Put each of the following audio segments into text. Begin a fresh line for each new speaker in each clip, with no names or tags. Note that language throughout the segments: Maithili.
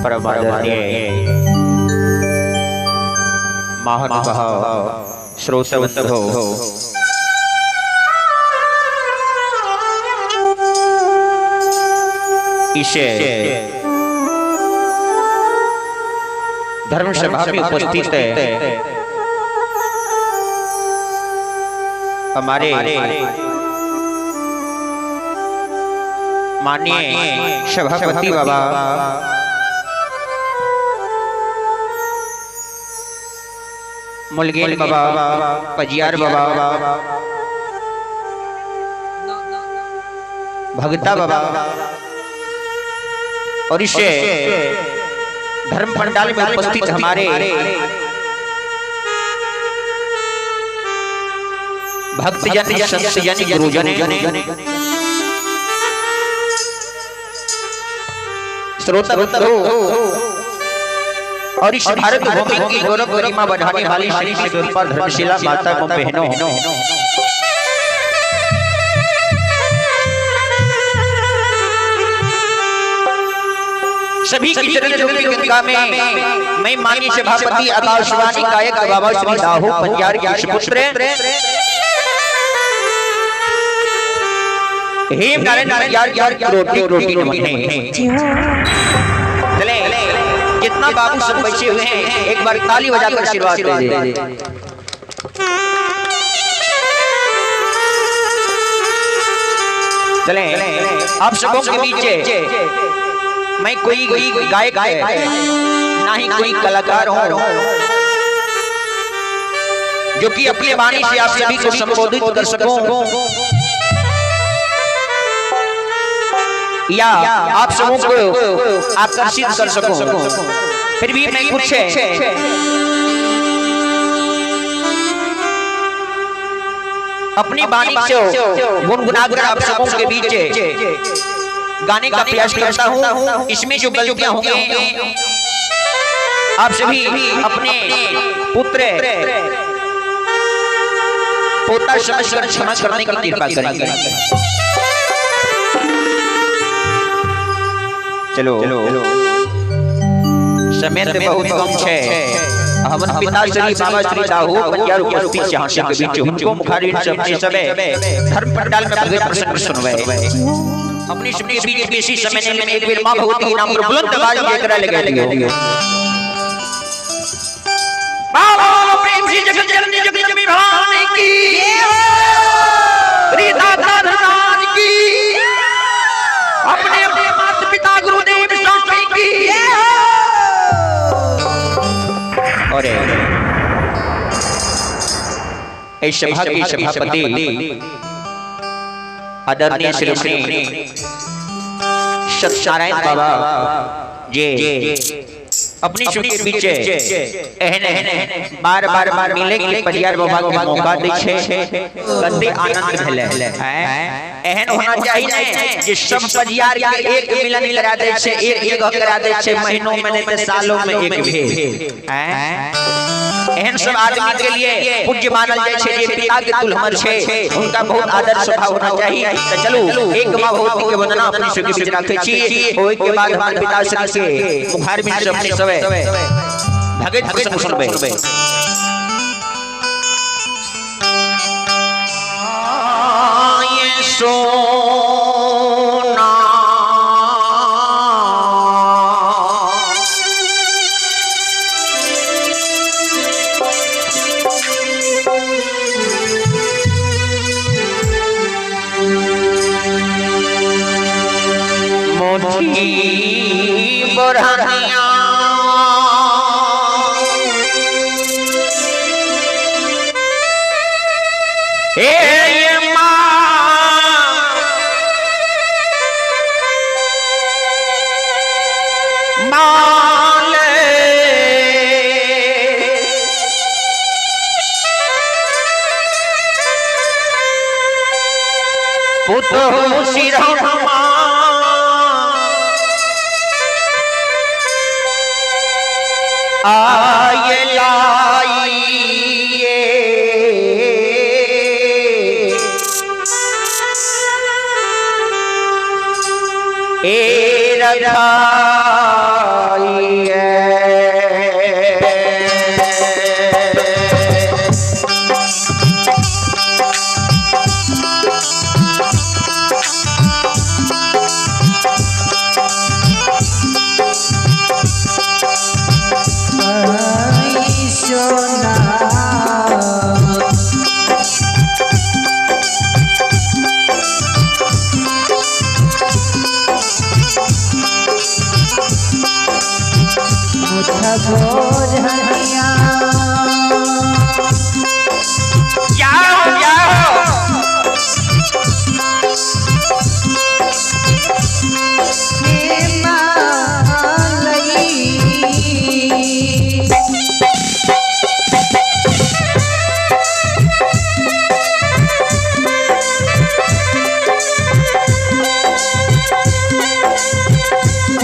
परम आदरणीय महानुभाव श्रोता बंधु, इसे धर्म सभा में उपस्थित है हमारे माननीय सभापति बाबा मुलगेल बाबा, पजियार बाबा, भगता बाबा और इसे धर्म पंडाल में उपस्थित हमारे भक्तजन, संतजन, गुरुजन, श्रोता बंधु और इस भारत भूमि की गौरव गरिमा बढ़ाने वाली श्री श्री धर्मशिला माता एवं बहनों, सभी की चरण रूपी गंगा में मैं माननीय सभापति आकाशवाणी गायक बाबा श्री दाहू पंजार के सुपुत्र हेम नारायण पंजार की रोटी रोटी नमन है। चले जितना बाबू सब बचे हुए हैं एक बार ताली बजाकर आशीर्वाद दे दे। चले आप सबों के बीच मैं कोई गायक ना ही कोई कलाकार हूं जो कि अपनी वाणी से आप सभी को संबोधित कर सकूं या आप सबों को आकर्षित कर सकूं, फिर भी मैं कुछ अपनी वाणी से गुनगुनाकर आप सबों के बीच गाने का प्रयास करता हूं। इसमें जो गलतियां होंगी आप सभी अपने पुत्र पोता समझकर क्षमा करने की कृपा करेंगे। चलो समय तो बहुत कम है। हमन पिता श्री बाबा श्री दाहू पंजार उपस्थित यहाँ के बीच उनको मुखारी सबने सबे धर्म पंडाल में भगवत प्रसंग सुनवे। अपनी सबके बीच बेसी समय में एक बेर मां भगवती के नाम पर बुलंद आवाज लेकर लगा लियो। बाबा प्रेम से जगत जननी जगत भवानी की, श्री दाता धर्मराज की, अपने अपने माता पिता गुरुदेव स्वामी की। और इस सभा के सभापति आदरणीय श्रीमती सत्यनारायण बाबा जे अपनी सुख के पीछे एहन बार बार बार मिले के परियार बाबा के मौका दै छै, कते आनंद भेलै। एहन होना चाहिए जे सब परियार के एक मिलन करा दै छै, एक जगह करा दै छै, महीनों में नहीं तो सालों में एक भेल। एहन सब आदमी के लिए पूज्य मानल जाय छै जे पिता के तुल हमर छै, उनका बहुत आदर स्वभाव होना चाहिए। त चलू एक मां भगवती के वंदना अपनी सुख के बीच राखै छी। ओहि के बाद हमर पिता श्री के मुखार में अपने सबे भगत प्रसंग सुनबै। ये सोना मोती बढ़िया ए माल पुत्र सिरहमा आय लाइए ए रखाई।
भोरनिया।
जाओ जाओ।
हे मालई।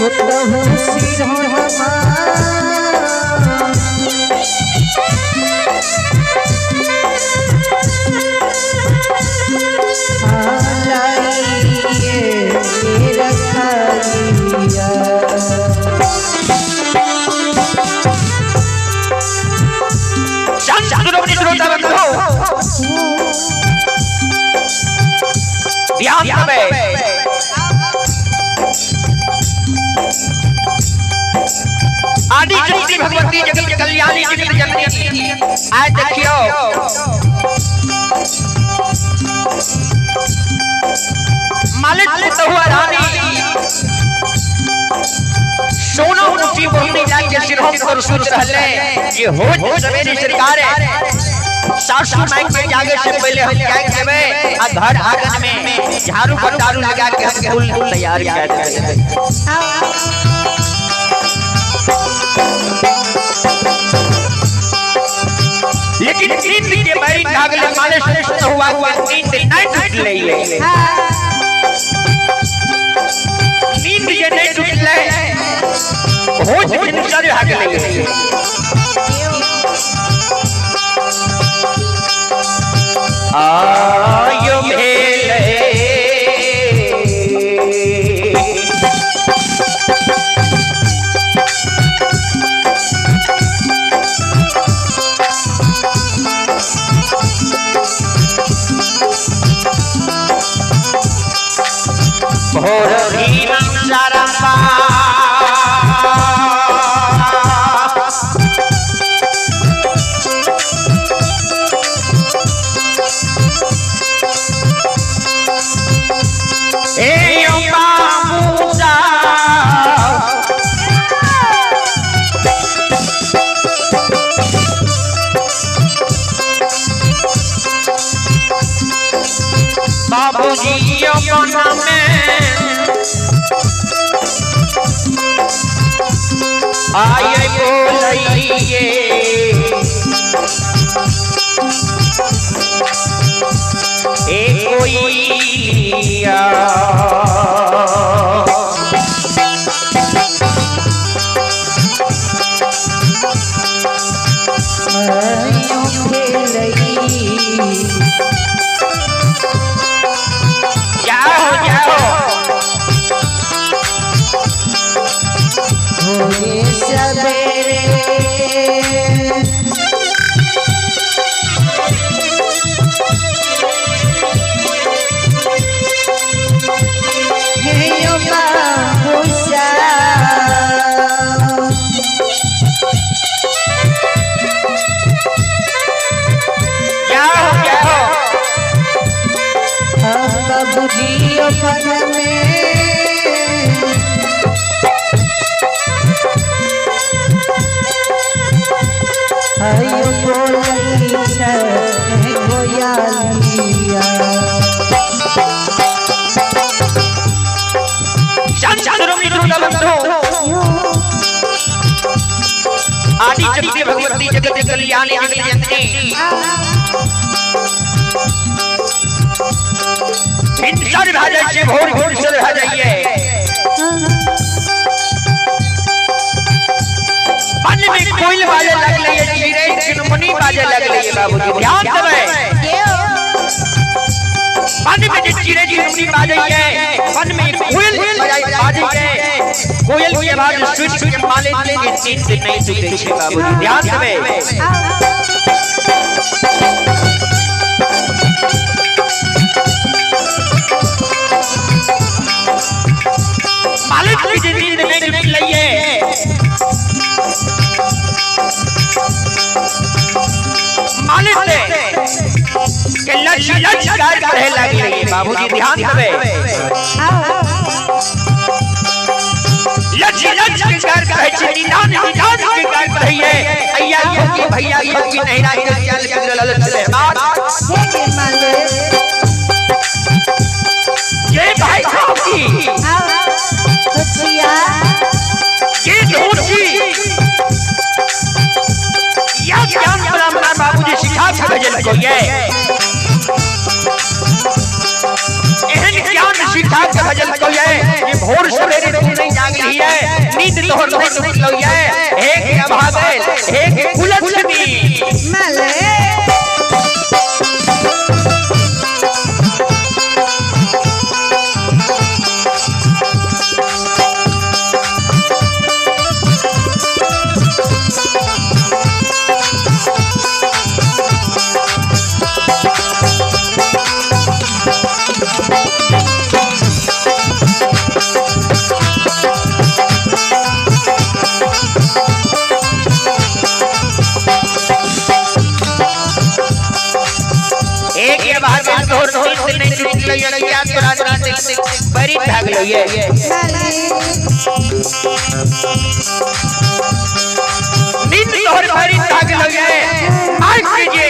पुतहु सिरहमा आलाइए रखलिया।
संत श्रोमणी श्रोता बंधु, ध्यान देबै। आदि शक्ति भगवती जगत कल्याणी जगत जननी, आज देखियो मालिक पुतहुआ रानी सोना ऊंची मोहनी जाके सिरहों पर सोच रहले ये हो सवेरी सरकार है। सासू माई के जागे से पहले हम क्या देवे आ घर आंगन में झाड़ू फटारू लगा के हम कुल तैयार कर देवे। लेकिन नींद के बैरी जागले माले से हुआ हुआ नींद नहीं टूटले, नींद जे नहीं टूटले होश भिनसर भागले। आयो भेले भोर भीम सरपा ए बाबूजा बाबूजी अपना में आये बोलिए ए कोई लिया।
आयो भेलई।
जाओ जाओ।
होए सवेरे हे यो बाबूसा।
जाओ जाओ।
बाबूजी अपन में आयो बोलई छै गोयालिया।
संत श्रोमणी श्रोता बंधु, आदि शक्ति भगवती जगत कल्याणी जगत जननी भिनसर भए जाइ छै, भोर भिनसर भए जाइए। वन में कोयल बाजे लगलै, चिड़ै चुनमुनी बाजे लगलै। बाबूजी ध्यान देबै, वन में जे चिड़ै चुनमुनी बाजैए, वन में कोयल बाजैए, कोयल के आवाज सुनि के मालिक के नींद नहि टूटै छै। बाबूजी ध्यान देबै। मालिक के जे नींद नहि टूटलैए, मालिक के लक्ष्य लक्ष्य कार्य करे लगलै। बाबूजी ध्यान देबै, लक्ष्य लक्ष्य के कार्य कहै छै, निदान निदान के कार्य भैया खोकी, भैया खोकी, नहीं राही के चाल बिगड़ल छले बात।
हे गे मालिक।
ये भाई खोकी।
आओ सोचिया।
ये ढूंढी या ज्ञान ब्राह्मण बाबूजी सिखा के भेजल को, ये एहन ज्ञान सिखा के भेजल को ये कि भोर सवेरे तू नहीं जागली है, नींद तोहर नहीं टूटलो ये, हे के अभागल, हे के कुलच्छनी।
मालिक।
एक के अभागल, तोहर नींद नहीं टूटलो ये, क्या तोरा नींद बड़ी भागलो ये।
मालिक।
नींद तोहर बड़ी भागलो ये, आज के जे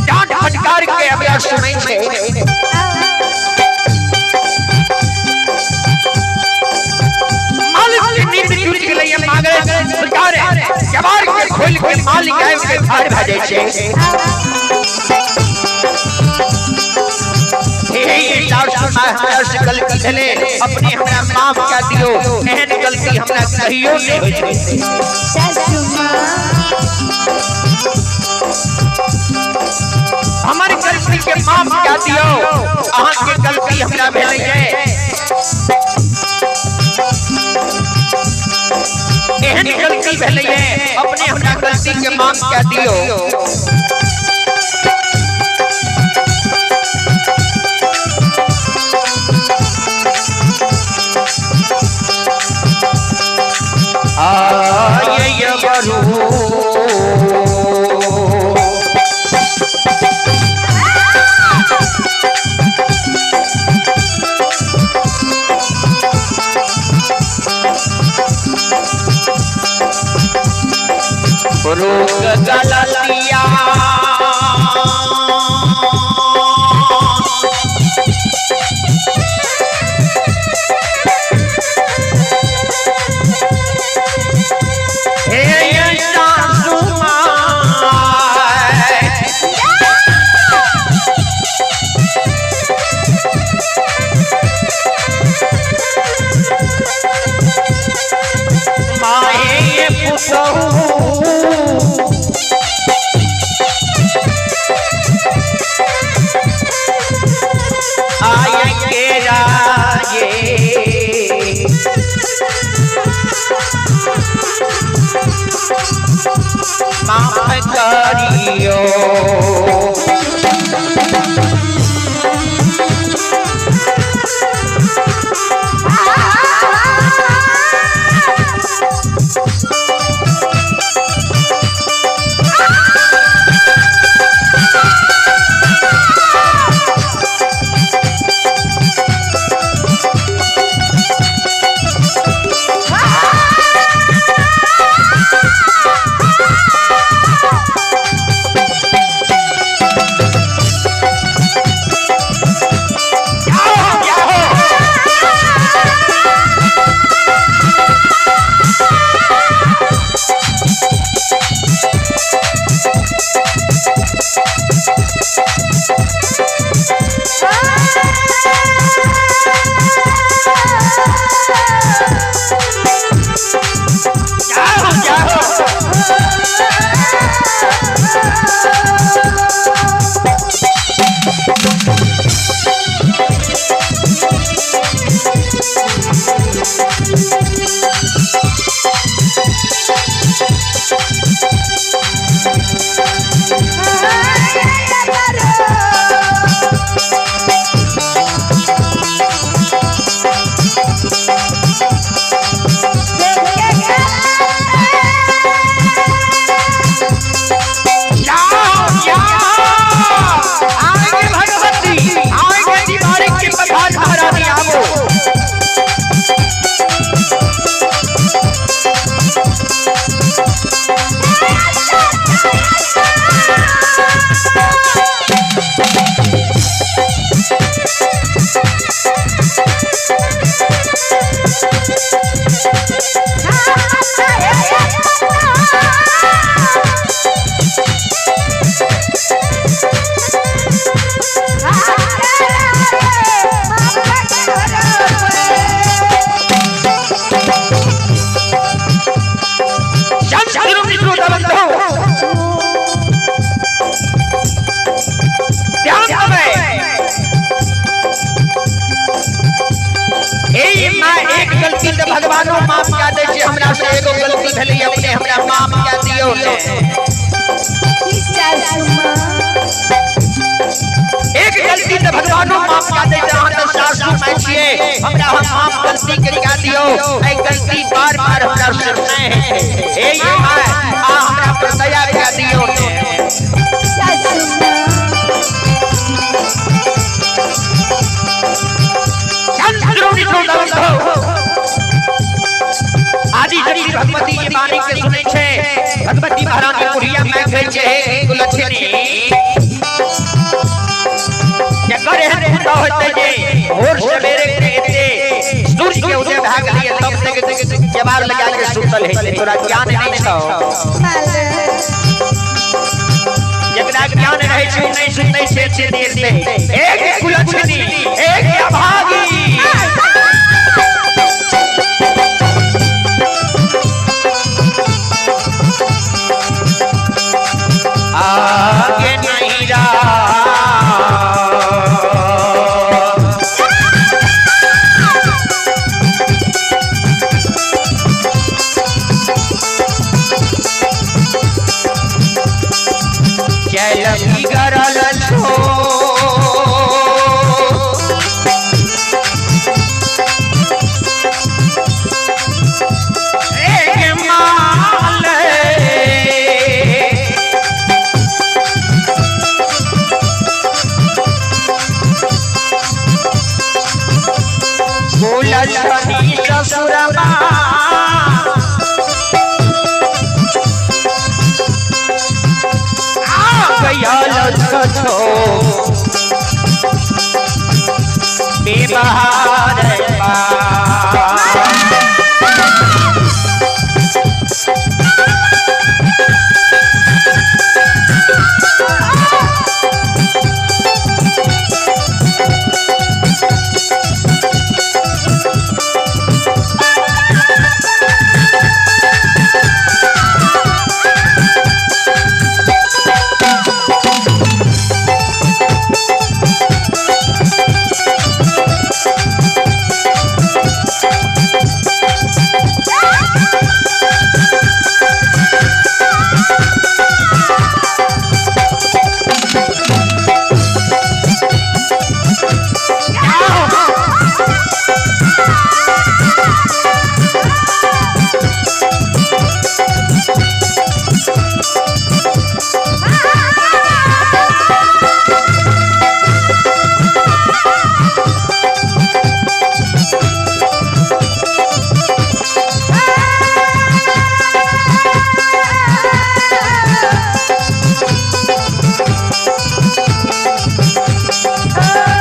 डांट फटकार के अभ्यास सुनै छै। मालिक के नींद टूट गेलै, मांगले सरकार जवार के खोल के मालिक आबि के ठाढ़ भए जाइ छै। हे सासु माँ, हमरा से गलती भेलै, अपने हमरा माफ कऽ दियौ, एहन गलती हमरा कहियो नहि होइत छै।
सासु माँ।
हमर गलती के माफ कऽ दियौ, अहाँके गलती हमरा भेलै। एहन गलती भेलै, अपने हमरा गलती के माफ कऽ दियौ। आय बरू। रोग गलतिया हे सासु माँ, माहे पुतहु आय के राजे, माफ करियो। गलती त भगवानो माफ कए दै छै, हमरा से एगो गलती भेलै, अपने हमरा माफ कए दियौ ने।
सासू माँ
एक गलती त भगवानो माफ कए दै छै, अहाँ त सासू माय छियै, हमरा हम माफ गलती के कए दियौ। एहि गलती बार बार हमरा से नहि हेतै। हे ये my, अहाँ हमरा पर दया कए दियौ ने।
सासू माँ
आदि शक्ति भगवती के वाणी के सुनै छै। भगवती महारानी बुढ़िया माय कहै छै, हे कुलक्षणी, जकर एहन पुतौह होतै जे भोर सवेरे के एते सूर्य के उदय भए गेलैए तब तक केबाड़ लगा के सुतल हेतै, तोरा ज्ञान नहि छौ।
माले
जकरा ज्ञान रहै छै ओ नहि सुतै छै एते देर तक। एक कुलक्षणी, एक अभागी। आगे नहीं रहा चल बिगड़ल छो, एक माल कुलक्षणी ससुरमा गयल छो बेबहार बा।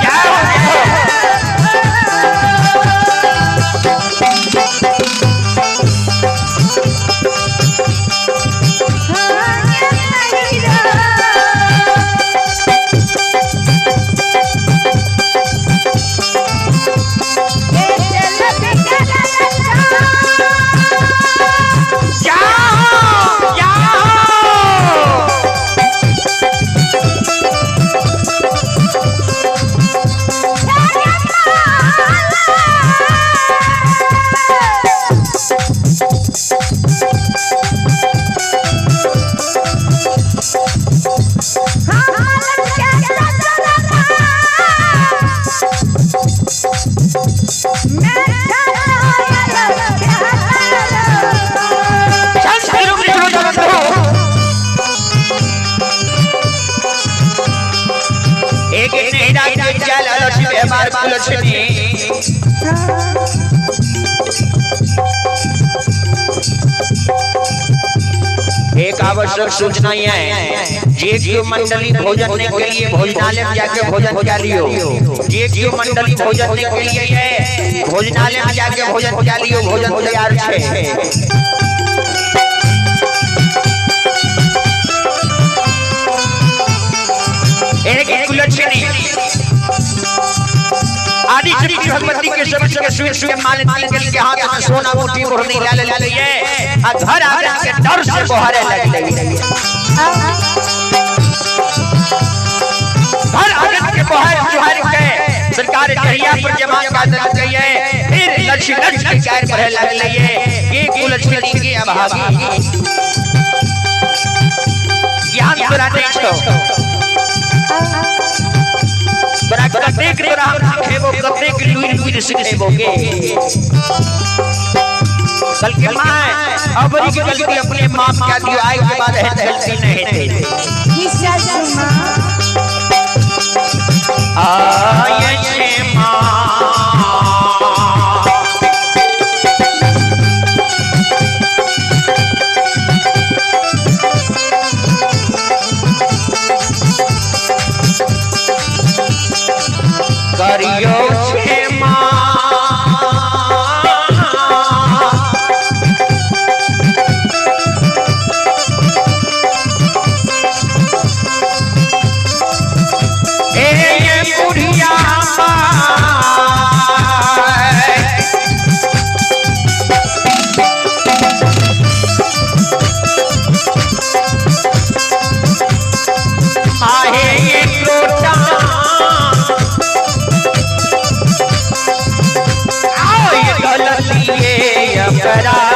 क्या हो गया? जाओ, जाओ। एक नहिरा के चल अलसी व्यवहार कुलक्षणी। एक आवश्यक सूचना यह है, जे क्यों मंडली भोजन के लिए भोजनालय में जाके भोजन कर लियो। जे क्यों मंडली भोजन के लिए है भोजनालय में जाके भोजन कर लियो, भोजन तैयार है। एक कुलक्षणी आदि शक्ति भगवती के सब के सुई सुई माल निकल के हाथ में सोना मुट्ठी मोहनी लाल लाल ये आ घर आगन के डर से बोहरे लग लगी। घर आगन के बोहर जुहर के सरकार जहिया पर जमा का दल गई है। फिर लक्ष्य लक्ष्य के गायर पढ़े लगले ये के कुलक्षणी के अभागी ज्ञान तोरा नहीं छौ। तोरा कतेक तोरा हम सिखेबो, कतेक लुरि लुरि सिखेबो गे। बल्कि माय अबरी के गलती अपने माफ कह दियो, आइ के बाद एहन गलती नहीं हेतै।
की सासु माँ?
आय छे माँ करियो क्षमा। ए ये बुढ़िया माय, आहे ये लोटा आय गलती अपराध।